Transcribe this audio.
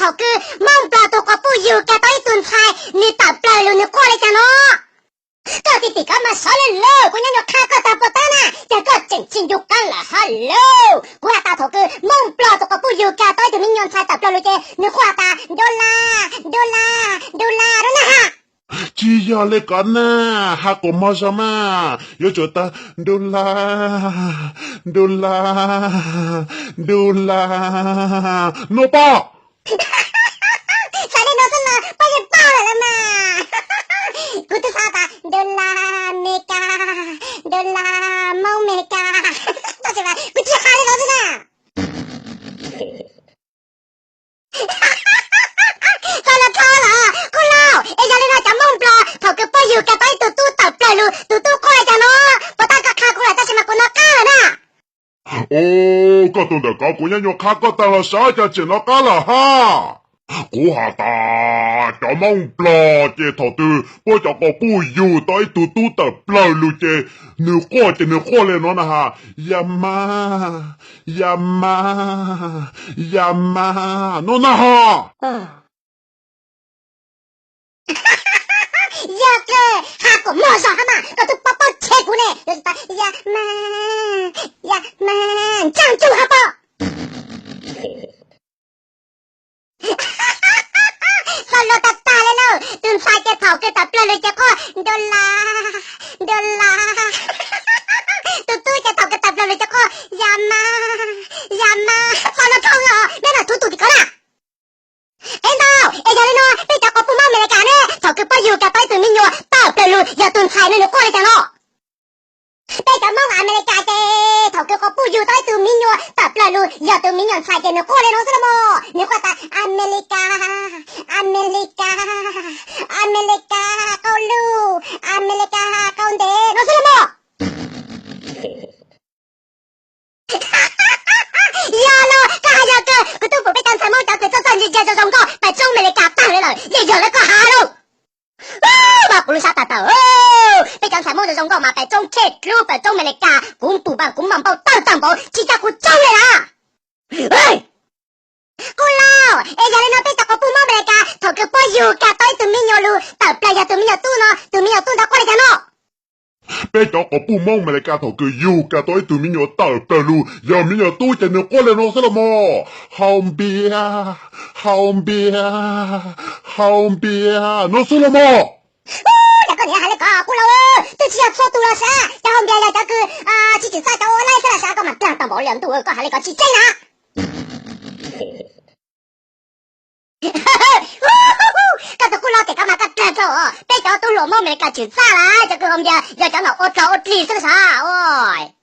thaum kws Moob Nplog tug quas puj yug kag tau ib tug ntxhais, nwg tawm plawg lug nwg quaj le caag no. Koj tij tim koj mas sov le lawm, kuv nyob nyuas qha koj taag puas tab na, yog koj tseem tsis ncu qaab lawm hab lauj. Kuv has tas thaum kws Moob Nplog tug quas puj yug kag tau ib tug miv nyuas ntxhais tawm plawg lug ces nwg quaj has tas, Ntu la, ntu la, ntu la, nub na ha. Tsis yog le koj na, has kuas mog zog mas, yuav tsum tas, Ntu la, ntu la, ntu la, nub pob. Xav le nuav xwb los pob yeej paub lawm mas. Kuv tub xav tas, Ntu la, Mes Kas, ntu la, Moob Mes Kas, tab sis mas kuv tsis has le nuav xwb na. Txhob los thov los kuj laug, es yog le nuav cov Moob Nplog thaum kws puab yug kag tau ib tug tub tawm plawg lug, tug tub quaj le caag no, puas tab koj qha kuv lawm tab sis mas kuv nov qab lawm na. Koj tug ntawm kov kuv nyob nyuas qha koj taag los sav cas tseem nov qab lawm hab. Kuv has tas cov Moob Nplog ces thaum twg puab cov quas puj yug tau ib tug tub tawm plawg lug ces nwg quaj ces nwg quaj le nuav na has, Ya ma, ya ma, ya ma, nub na ho. Yog kag has kuas mog zog hab mas, koj tub paub paub tshev kuv ne. Ya ma, ya ma, ntsaag cug hab pob. Txhob luag tag tag le lauj, tug ntxhais ces thaum kws tawm plawg lug ces quaj, Ntu la, ntu la, tug tub ces thaum kws tawm plawg lug ces quaj, Ya ma, ya ma, txhob luag thov os, neb na tub tug tim kov na. Qev ntau, es yog le nuav peb cov quas puj Moob Amelikas ne, thaum kws puab yug kag tau ib tug miv nyuas tawm plawg lug yog tug ntxhais nwg, nwg quaj le caag no? Peb cov Moob Amelikas ces thaum kws quas puj yug tau ib tug miv nyuas tawm plawg lug yog tug miv nyuas ntxhais ces nwg quaj le nuav xwb los mog, nwg quaj tas, Amelikas, Amelikas, Amelikas qau luj, Amelikas qau ntev no xwb los mog. Yog lauj, koj has yog kag, kuv tub pum peb cov ntxhais Moob cov kws txawj txawj ntse ntse zoo zoo nkauj pais tsoob Amelikas taag le lawm, yeej yog le koj has lauj. Mas kuv lub sab tag tawm, peb cov ntxhais Moob zoo zoo nkauj mas pais tsoob Tsheej Dlub pais tsoob Amelikas, kuv pum mas kuv mam npau taws taag npaum tsis coj kuv tsoob le na. Kuj laug, es yog le nuav peb cov quas puj Moob Amelikas thaum kws puab yug kag tau ib tug miv nyuas lug tawm plawg yog tug miv nyuas tub no, tug miv nyuas tub ntawd quaj le caag no? Peb cov quas puj Moob Amelikas thaum kws yug kag tau ib tug miv nyuas tawm plawg lug yog miv nyuas tub ces nwg quaj le nuav xwb los mog, Hau Npiab, Hau Npiab, Hau Npiab no xwb los mog. Yog koj niam has le koj kuj laug, twb tsis yog txhua tug los sav, cov Hau Npiab yog cov kws tsis tshwm txaj cov ua laib xwb los sav, koj mas dlaag tau npaum le ntuj, koj has le koj tsis tseeb na. Koj tug kuj laug tes koj mas koj dlaag rau, peb cov tub hluas Moob Amelikas tshwm txaj lawm, cov kws Hau Npiab yog cov nom ua dlog ua dlig xwb los sav.